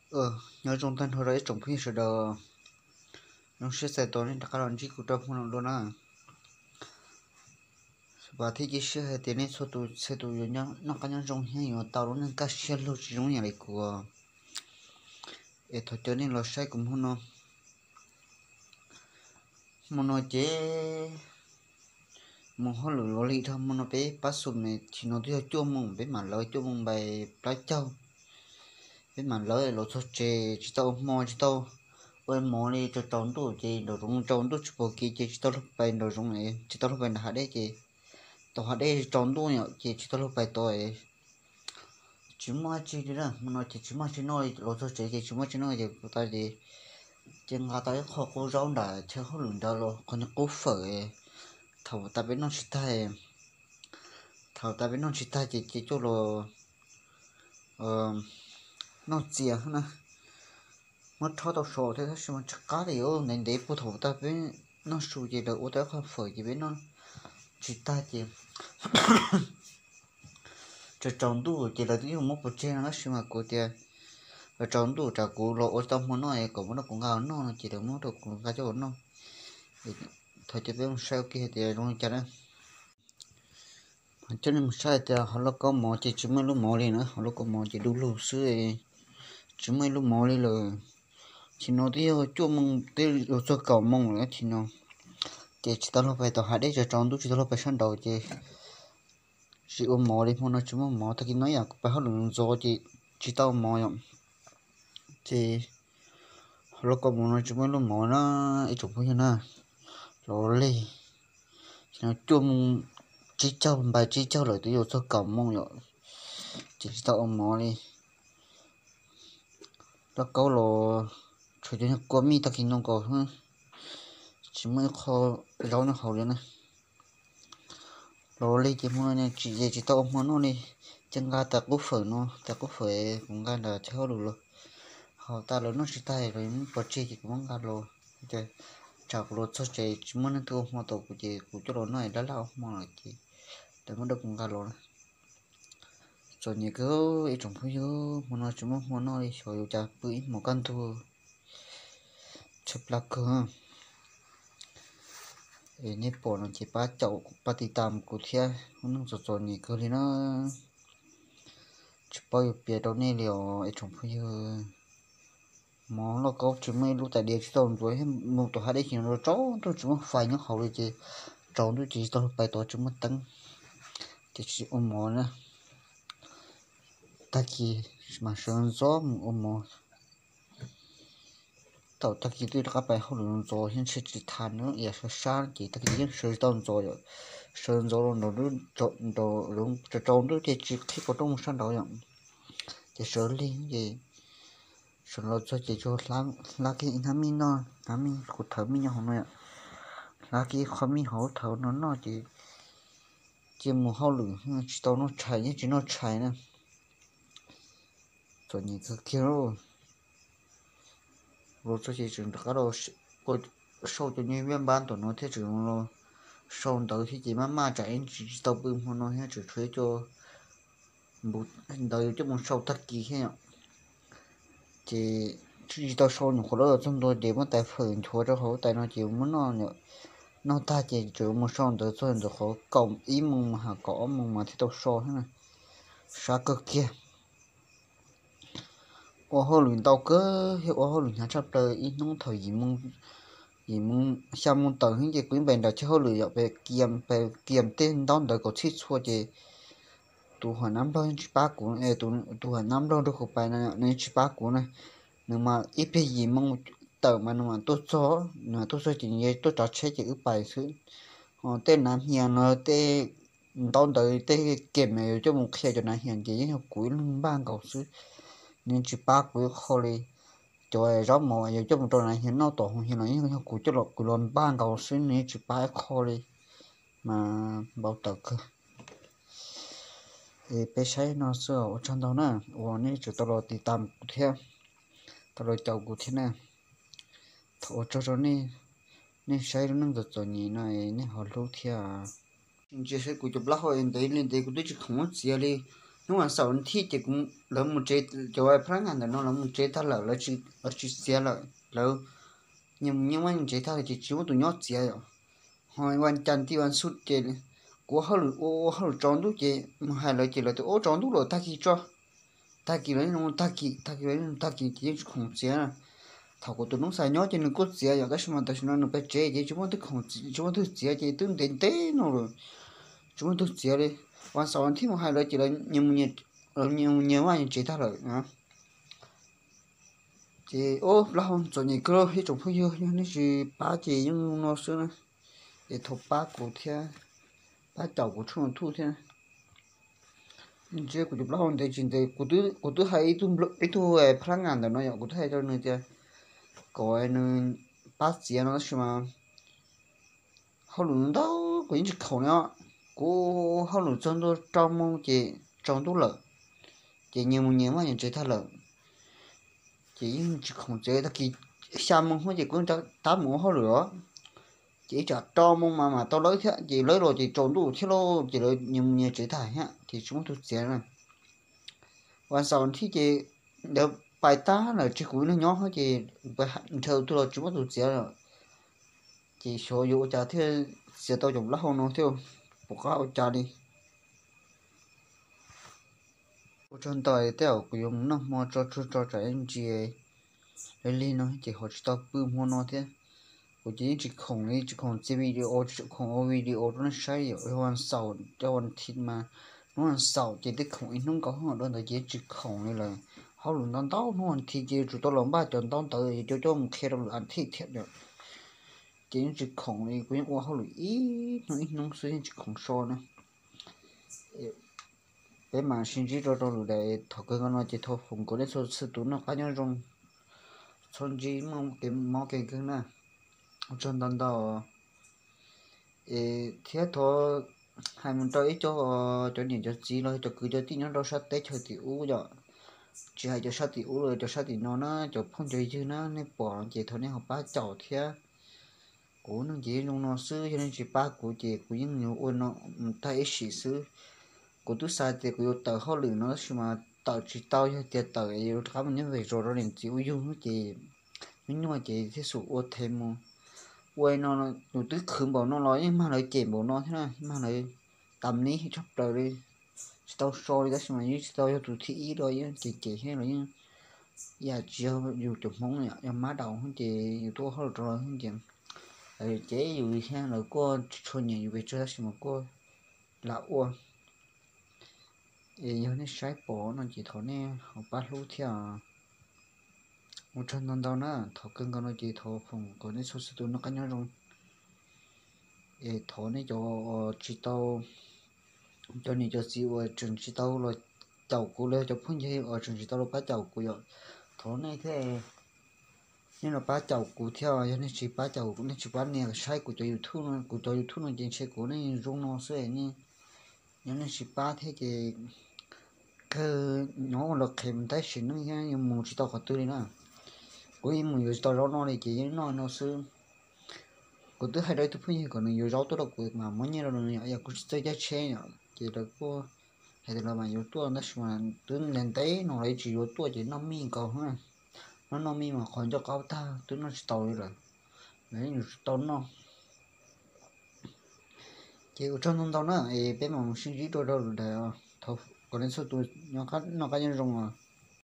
Nyob zoo tag nrho rau ib tsoom phooj ywg sawv daws, zoo siab txais tos nej rov qab los ntsib kuv rau hmo no dua na. Vam thiab cia siab hais tias nej txhua tus txhia tus yuav noj qab nyob zoo thiab yuav tau lub neej kaj siab lug tsis zoo ib yam li kuv. Es thov caw nej los saib kuv hmo no. Hmo no ces mus hauj lwm los li dhau, hmo no peb pab xu me, tsis no twb yog cuaj moos peb mam lawv, cuaj moos npaim plaub caug peb mam lawv los txog tsev, tsis tau ua hmo, tsis tau ua mov li, tsaus tsaus ntuj ces nraum zoov tsaus ntuj tsis pom kev ces tsis tau luag pais nraum zoov, tsis tau luag pais nram hav dej ces tau hav dej tsaus ntuj yom ces tsis tau luag pais tod. Tsis muaj dab tsi li na, hmo no ces tsis muaj dab tsi noj, los txog tsev ces tsis muaj dab tsi noj ces kuv tas ces, ces nqa tau ib qho qub zaub nram chaw hauj lwm ntawd los qhov niag qub fawm. Thaum tas peb noj tsis tag, thaum tas peb noj tsis tag ces ces coj los noj txias na. Muab rhaub tau so thiab tab sis mas tsis qab li, ntev ntev puag thaum tas peb noj su ces lawv ua tau ib qho fawm ces peb noj tsis tag ces tsaus tsaus ntuj ces lawv twb yuav muab pov tseg no tab sis mas kuv tias tsaus ntuj tsam kuv los ua tsis tau hmo noj kom muab rau kuv nqa los noj no ces lawv muab rau kuv nqa coj los noj. Thov caw peb mus saib ua ke hais tias zoo li cas na. Coj nej mus saib hais tias hauv lauj kaub mov ces tsis muaj ib lub mov li na, hauv lauj kaub mov ces du lug xwb, tsis muaj ib lub mov li lawm. Tsis no twb yog cuaj moos twb yuav txog kaum moos lawm tsis no, ces tsis tau luag pais tom hav dej, tsaus tsaus ntuj tsis tau luag pais sab nraud ces tsis ua mov li, hmo no tsis muaj mov. Tag kis no ib yam kuv pais hauj lwm ntxov ces tsis tau mov yom. Ces hauv lauj kaub mov no tsis muaj ib lub mov na, ib tsoom phooj ywg na, los li cuaj moos tsib caug npaim tsib caug lawm twb yuav txog kaum moos yom, ces tsis tau ua mov li. Lauj kaub los tshuav cov niag kua mij tag kis no nkaus, tsis muaj ib qho zaub nyob hauv li na. Los li ces hmo no tsis ces tsis tau ua hmo noj li, ces nqa tais qub fawm no, tais qub fawm kuv nqa nram chaw hauj lwm los, hauv tas lawv noj tsis tag los muab pov tseg ces kuv muab nqa los, tsam kuv los txog tsev tsis muaj neeg twg ua hmo tom kuv ces kuv coj los noj es laj laj ua hmo lawm ces lawv muab rau kuv nqa los na. Txom nyem kawg ib tsoom phooj ywg, hmo no tsis muaj hmo noj li, xyov yuav cas pw ib hmos kaj ntug, tshaj plaws kawg. Es nej pom no ces pab caum pab tiv tam kuv thiab, lub neej txom txom nyem kawg li na. Tsis paub yuav piav rau nej li os ib tsoom phooj ywg. Mov lauj kaub tsis muaj ib lub tais diav tsis tau ntxuav, mus tom hav dej ces tsaus ntuj tsis muaj fais nyob hauv li ces tsaus ntuj ces tsis tau luag pais tod tsis muaj teeb, ces tsis ua mov na. Tag kis mas sawv ntxov mus ua mov. Thaum tag kis twb rov qab pais hauj lwm ntxov thiab ntshe tsis tas na, yam sab sab ces tag kis yeej sawv tsis tau ntxov yom. Sawv ntxov los nraum zoov tsaus ntuj ces tsis qhib qhov rooj mus sab nraud yom. Ces sawv lig ces sawv los txog ces tsuas hlab kiag ib hnab mij noj, hnab mij kuv thawv mij nyob hauv no yom. Hlab kiag ib qho mij hauv thawv no noj ces cia mus hauj lwm, tsis tau noj tshais, yeej tsis noj tshais na. Txom nyem kawg kiag lauj. Los txog ces tseem rov qab los sau cov nyuj viaj npab tom no thiab tseem los sau ntawv thiab ces maj maj tsam ib tsis tau pw hmo no thiab tseem tshuav ib co ntawv yuav coj mus sau tag kis thiab yom. Ces tsis tau sau nyuam qhuav los txog ntua ces muab tais fawm nchuav rau hauv tais no ces muab noj, noj tag ces tseem mus sau ntawv txog ntawm qhov kaum ib moos mas ha kaum ob moos mas thiaj tau so thiab na. Sab kawg kiag. Ua hauj lwm ntau kawg thiab ua hauj lwm hnyav tshaj plaws, ib hnub thaum yim moo, yim moo xya moo tawm heev ces kuv yeej pais nram chaw hauj lwm yom, pais kiam tej ntaub ntawv kom txhij txhua ces tus hom nab nplog yeej tsis pab kuv, tus hom nab nplog nrog kuv pais no nws yeej tsis pab kuv na. Nws mas ib pliag yim moo tawm mas nws mam tuaj txog, nws mam tuaj txog ces nws tuaj tsav tsheb ces wb pais xwb. Ho tej nav hnia no tej ntaub ntawv tej kem mas yuav coj mus qhia cov nav hnia ces yeej yog kuv ib leeg npaj nkaus xwb. Nws yeej tsis pab kuv ib qho li. Cov zaub mov yuav coj mus rau nav hnia noj tom hoo hia los yeej yog kuv coj los, kuv los npaj nkaus xwb, nws yeej tsis pab ib qho li. Mas npau taws kawg. Es peb saib no xwb, ua tsaug ntau na uas nej tseem tau los tiv tam kuv thiab, tau los caum kuv thiab na. Thov ua tsaug rau nej, nej saib lub neej txom txom nyem no nej ho hlub thiab. Ntsia saib kuv cov plaub hau ntev li ntev kuv twb tsis khoom muab txiav li. Hnub vas xaum thib ces lawv mus tsev, cov phab ngas ntawm no lawv mus tsev tag lawm, lawv tsis txiav lawm, lawv nyias mus nyias vaj nyias tsev tag lawm ces tsis muaj tus nyob txiav yom. Ho vas cas tib vas xub ces kuv ua hauj lwm ua ua hauj lwm tsaus ntuj ces mus hais lawv ces lawv tias ua tsaus ntuj lawm tag kis tso, tag kis lawv yeej tag kis, tag kis lawv yeej tag kis ces yeej tsis khoom txiav na. Thaum kuv tus noob xas nyob ces nws kuj txiav yom, tab sis mas tam sim no nws pem tsev ces tsis muaj twg khoom, tsis muaj twg txiav ces twb ntev ntev no lawm, tsis muaj twg txiav li. Vas xaum vas thib mus hais lawv ces lawv nyias mus nyias vaj nyias tsev tag lawm. Ces ub, plaub hau txom nyem kawg ib tsoom phooj ywg, yog nej tsis pab ces yeej no xwb na. Es thov pab kuv thiab, pab caum kuv tshooj YouTube thiab. Ntsia kuv cov plaub hau ntev tsis ntev, kuv twb hais ib tug phab ngas ntawm no yom, kuv twb hais rau nws tias kom nws pab txiav no tab sis mas hauj lwm ntau, kuv yeej tsis khoom li os. Kuv hauj lwm txog ntua rau moos ces tsaus ntuj lawm, ces nyias mus nyias vaj nyias tsev tag lawm, ces yeej tsis khoom txiav. Tag kis xya moos ces kuv tab mus ua hauj lwm os, ces ib tsam rau moos mas mam tau lawb thiab, ces lawb los ces tsaus ntuj thiab lauj, ces lawv nyias mus nyias tsev tag thiab ces tsis muaj tus txiav na. Vas xaum thib ces lawv pais tag lawm tseg kuv ib leeg nyob ces nrhiav tus twg los tsis muaj tus txiav lawm. Ces xyov yuav ua cas thiaj txiav tau cov plaub hau no thiab, pom qab ua cas li. Ua tsaug ntau, tej zaum kuv yuav mus noj hmo tso tsuag tso tsam ntsis li no ces ho tsis tau pw hmo no thiab. Kuv ces yeej tsis khoom li, tsis khoom txiav video, tsis khoom ua video rau nej saib yom. Yog vas xaum, yog vas thiv mas, hnub vas xaum ces twb khoom ib hnub nkaus, dua ntawd ces yeej tsis khoom li lawm. Hauj lwm ntau ntau, hnub vas thiv ces yuav tsum tau los npaj cov ntaub ntawv coj coj mus qhia rau lwm vas thiv thiab yom. Ces yeej tsis khoom li, kuv yeej ua hauj lwm ib hnub ib hnub xwb yeej tsis khoom so na. Peb mam sib ntsib rau rau lwm daim, thov kawg nkaus no ces thov foom kom nej txhua txhua tus noj qab nyob zoo, txhob ntsib muaj kev mob kev nkeeg na. Ua tsaug ntau ntau. Es thiab thov hais mus rau ib co cov niam cov txiv los cov kwv cov tij nyob rau sab teb chaws tim ub yom, tsis hais cov sab tim ub los cov sab tim no na, cov phooj cov ywg na, nej pom ces thov nej ho pab caum thiab. Kuv neej ces zoo no xwb, yog nej tsis pab kuv ces kuv yeej yuav ua no mus tag ib sim xwb. Kuv twb xav tias kuv yuav tawm hauj lwm no tab sis mas tawm tsis tau, yog tias tawm yuav rov qab mus nyob pem zos rau niam txiv ua yug ces nyuaj nyuaj ces thiaj xum ua them mus. Ua no yus twb khwv npaum no los yeej mag lawv cem npaum no thiab na, mag lawv tas nib tshaj plaws li. Tsis tau so li tab sis mas yeej tsis tau yog tus thib ib los yeej cem cem thiab los yeej yam tsis yog yus cov Hmoob yog mab daum ces yus tuaj ua hauj lwm rau lawv ces lawv cem yus thiab lawv kuj tsis tshua nyiam yus pes tsawg tab sis mas kuj lam ua. Es yog nej saib pom no ces thov nej ho pab hlub thiab. Ua tsaug ntau ntau na, thov kawg nkaus no ces thov foom kom nej txhua txhua tus noj qab nyob zoo. Es thov nej cov tsis tau, cov niam cov txiv uas tseem tsis tau los caum kuv los cov phooj ywg uas tseem tsis tau los pab caum kuv yom, thov nej thiab, nej los pab caum kuv thiab. Yog nej tsis pab caum, nej tsis pab nias saib kuv cov YouTube no, kuv cov YouTube no ces ntshe kuv nej zoo no xwb ne. Yog nej tsis pab thiab ces kawg nyob ua los qhev mus tab sis neej thiab yuav mus tsis tau qhov twg li na. Kuv yeej mus yuav tsis tau zaub noj li ces yeej noj no xwb. Kuv twb hais rau ib tug phooj ywg kom nws yuav zaub tuaj rau kuv mas muab nyiaj rau nws yom, yog kuv tsis txawj caij tsheb yom, ces lawv kuj hais tias lawv mas yuav tuaj tab sis mas twb ntev ntev no lawv tsis yuav tuaj ces noj mij nkaus na. Noj noj mij mas qhov ncauj qaub tag twb noj tsis tau li lawm, lawv yeej yuav tsis tau noj. Ces ua tsaug ntau ntau na, es peb mam mus sib ntsib dua rau lwm daim, thov kom nej txhua tus noj qab nyob zoo os.